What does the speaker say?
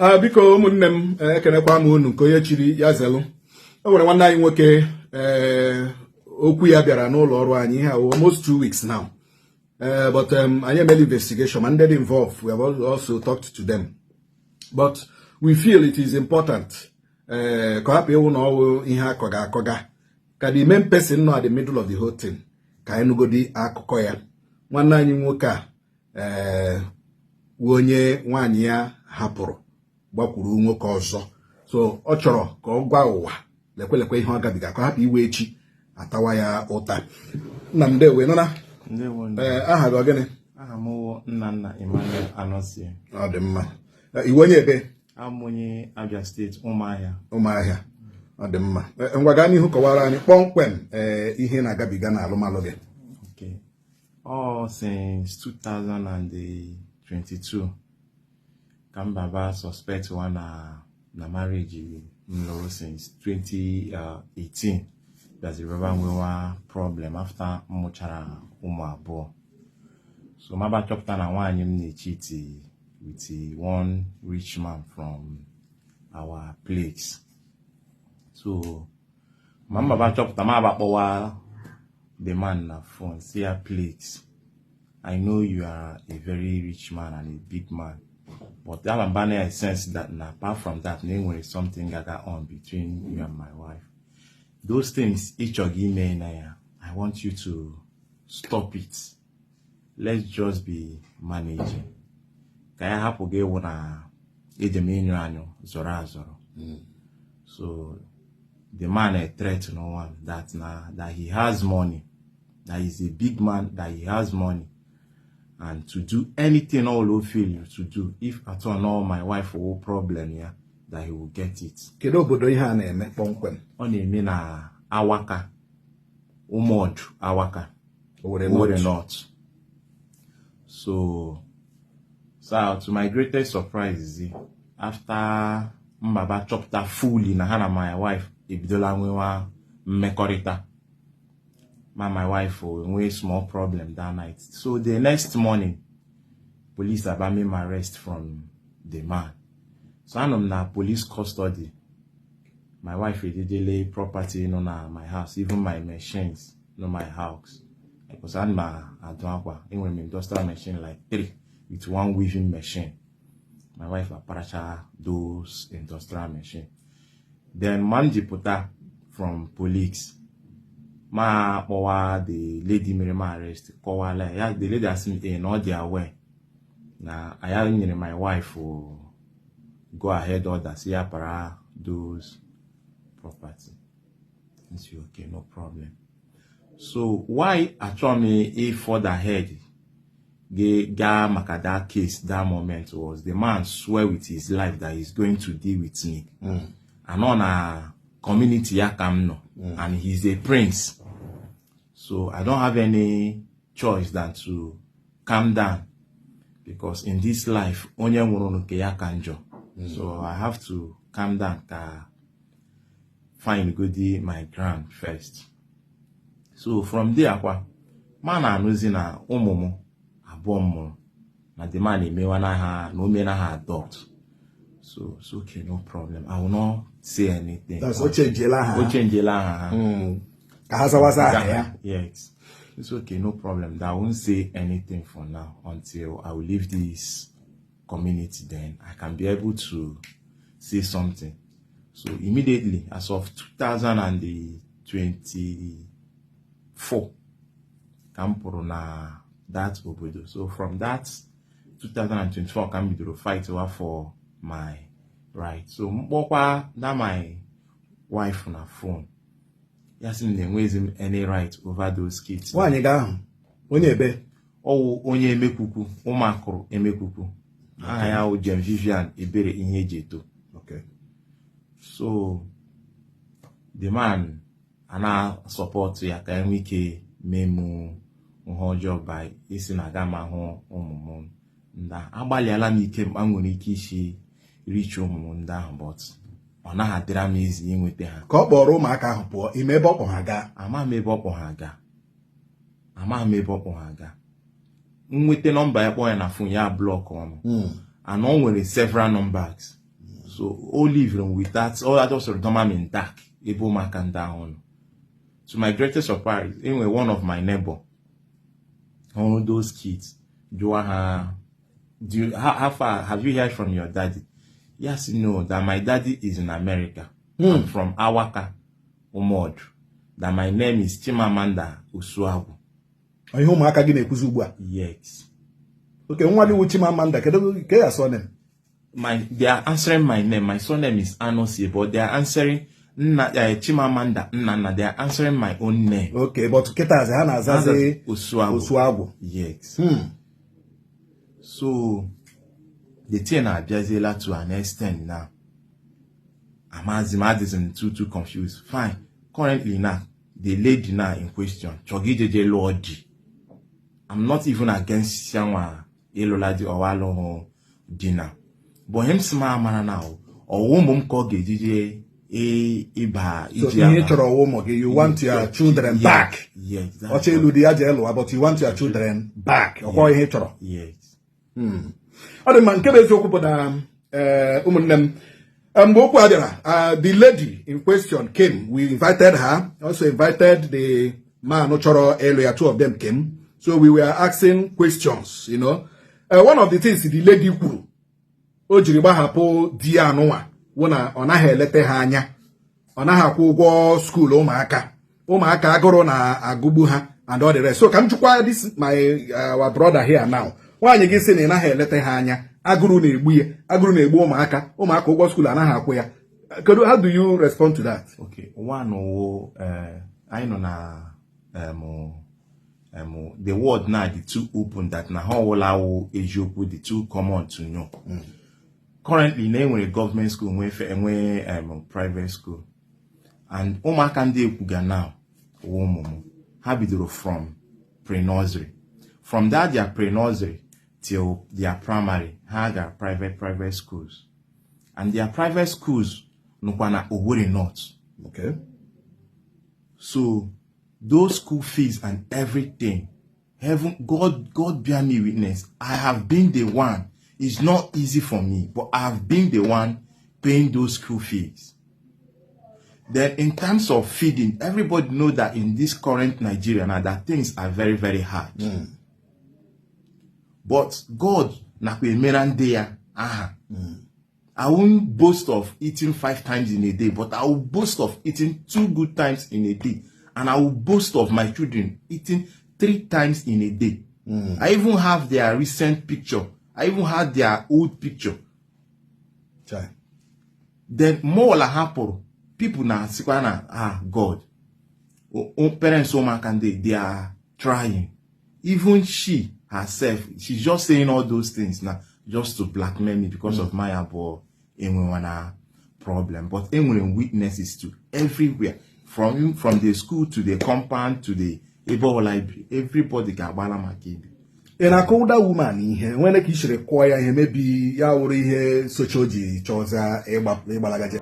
Biko ụmụnne m, ekenekwa m unu. Nke onye chiri ya zelụ. O nwere nwanne anyị nwoke, ee, okwu ya bịara n'ụlọ ọrụ anyị ihe a almost 2 weeks now. But anyị emela investigation ma ndị dị involved. We have also talked to them, but we feel it is important ka ọ hapụ ịwụ na ọwụ ihe akọga akọga, ka the main person nọ at the middle of the whole thing, ka anyị nụgodi akụkọ ya. Nwanne anyị nwoke a, ee, wụ onye nwaanyị ya hapụrụ gbakwuru nwoke ọzọ, so ọ chọrọ ka ọ gwa ụwa lekwelekwe ihe ọ gabiga, ka ọ hapụ iwe echi atawa ya ụta. Nna m, ndewe nụna. Ndewo. Ee, aha gị ọ gịnị? Aha m wụ Nnanna Emmanuel Anozie. Ọ dị mma. Iwe onye ebe? Abụ m onye Abia Steeti, Ụmụahịa. Ụmụahịa, ọ dị mma. Ngwa, gaa n'ihu kọwara anyị kpọmkwem, ee, ihe na-agabiga na alụmalụ gị. Okay. All since 2022 ka m baba suspect wa na marriage m lụrụ since 2018 bịaziri baba nwewa problem after m mụchara ụmụ abụọ. So maba chọpụta na nwaanyị m na-echeat with one rich man from our place. So ma m baba chọpụta, ma aba kpọwa the man na phone, say ya, "Please, I know you are a very rich man and a big man, but that man, I sense that na apart from that, na enwere something gaga on between you and my wife. Those things ị chọrọ ime na ya, I want you to stop it. Let's just be managing, ka ya hapụ gị ịwụ na eji m ịnyụ anyụ zọrọ azọrọ." So the man threat no one that na that he has money, that he's a big man, that he has money and to do anything all o feel to do. If at all no my wife will problem ya, that he will get it. Kedu obodo ihe a na-eme kpọmkwem? Ọ na-eme na Awaka, Ụmụọdụ Awaka. Owerri. Owerri North. North. So to my greatest surprise is after mbaba chọpụta fully na ha na my wife ebidola nwewa mmekọrịta, ma my wife o nwee small problem that night. So the next morning, police aba mee m arrest from the man. So anọ m na police custody. My wife ejejele property nọ na my house, even my machines nọ my house, because ana m adụ akwa. Enwere m industrial machine like three with one weaving machine. My wife aparacha those industrial machine. Then ma m ji pụta from police, ma kpọwa the lady mere m arrest, kọwala ya. The lady asị m ee, na ọ dị aware na aya nyere my wife o go ahead order si ya para those property. I say, "Okay, no problem." So why achọrọ m ị further ahead gaa maka that case that moment was the man swear with his life that he's going to deal with me, and ọ na community ya ka m nọ, and he's a prince, so I don't have any choice than to calm down, because in this life, onye nwụrụ nke ya ka njọ. So I have to calm down ka find godi my ground first. So from there kwa, ma na-anụzi na ụmụ m abụọ m mụrụ na the man emewa na ha, na o meela ha adopt. So okay, no problem, I will not say anything. That's o chenjiela aha. O chenjiela aha ha. Ka ha zawaza aha ya. Yes, it's okay, no problem, that I won't say anything for now until I will leave this community, then I can be able to say something. So immediately, as of 2024, ka m pụrụ na that obodo. So from that 2024 ka m bidoro fight wa for my right. So mkpọkwa na my wife na phone, ya sị m na enweghịzi m any right over those kids. Nwaanyị gị ahụ, onye ebe? Ọwụ onye Emekwukwu, Ụmụakụrụ Emekwukwu. Aha ya wụ Jem Vivian Ebere ihe eji eto. So the man ana support ya ka enwe ike mee m ihe ọjọọ by isi na aga m ahụ ụmụ m ndị ahụ. Agbalịala m ike mkpa m nwere ike isi richi ụmụ m ndị ahụ, but ọ naghị adịra m izi inweta ha. Ka ọ kpọrọ ụmụaka ahụ pụọ ime, ebe ọ kpọ ha gaa? Amaghị m ebe ọ kpọ ha gaa, amaghị m ebe ọ kpọ ha gaa. Nweta nọmba ya, kpọọ ya na phone ya, block ọnụ, and ọ nwere several numbers. So o leave m with that all that, just dọma m in dark ebe ụmụaka ndị ahụ nọ. To my greatest surprise, enwe one of my neighbor hụrụ those kids, jụọ ha, How far? Have you heard from your daddy?" Yes, no, that my daddy is in America. I'm from Awaka Umodu, that my name is Chimamanda Osuagwu. Ihe ụmụaka gị na-ekwuzi ugbu a? Yes. Oke nwa gị wụ Chimamanda, kedu ke ya surname? My They are answering my name. My surname is Anosie, but they are answering Nna, Chimamanda Nnanna. They are answering my own name. Okay, but kịta ha na-azazi Osuagwu. Osuagwu. Yes. So the thing abịaziela to an extent now. Amazi m, adịzi m too confused. Fine. Currently now, the lady now in question chọga ijeje lụọ di. I'm not even against yanwa ịlụla di or alụghị di na. But him sị m amara na ọwụ ụmụ m ka ọ ga-ejije ịba So iji ihe ị aba. chọrọ ọwụ ụmụ gị. You want your children back. Yes. That's Ọchọ ịlụ di, ya jee lụwa, but you want your children back. Ọkwa ihe ị chọrọ? Yes. Ọ dị mma. Nke bụ eziokwu bụ na ụmụnne m, mgbe okwu a bịara, the lady in question came. We invited her, also invited the man chọrọ ịlụ ya. Two of them came, so we were asking questions. One of the things the lady kwuru o jiri gbahapụ di ya anụnwa wụ na ọ naghị eleta ha anya, ọ naghị akwụ ụgwọ school ụmụaka, ụmụaka agụrụ na-agụgbu ha and all the rest. So ka m jụkwa this my our brother here now, nwaanyị gị sị na ị naghị eleta ha anya, agụrụ na-egbu ya, agụrụ na-egbu ụmụaka, ụmụaka ụgwọ school anaghị akwụ ya. Kedu, how do you respond to that? Okay, one wo anyị nọ na the world now dị too open that na ha ọwụla wụ eziokwu dị too common to know. Currently na enwere government school, enwe private school, and ụmụaka ndị ekwuga now wụ ụmụ m. Ha bidoro from pre-nursery. From that their pre-nursery till their primary, ha gara private schools, and their private schools nọkwa na Owerri North. So those school fees and everything, heaven, God bear me witness. I have been the one. It's not easy for me, but I have been the one paying those school fees. Then in terms of feeding, everybody know that in this current Nigeria now that things are very, very hard. But God nakwa emera ndị ya aha. I won't boast of eating five times in a day, but I will boast of eating two good times in a day. And I will boast of my children eating three times in a day. I even have their recent picture. I even have their old picture. Chai. Then more la hapụrụ, people na-asịkwa na, "Ah, God, parents ụmụaka ndị, they are trying." Even she herself, she's just saying all those things now just to blackmail me because of my abụọ enwewana problem. But enwere m witnesses to everywhere, from the school to the compound to the ebe ọbụla ibi, everybody ga-agbala maka ibi. Ị na-akọwụda woman ihe nwere ka i siri kụọ ya ihe mebi ya wụrụ ihe socha o ji chọza ịgbalagaje?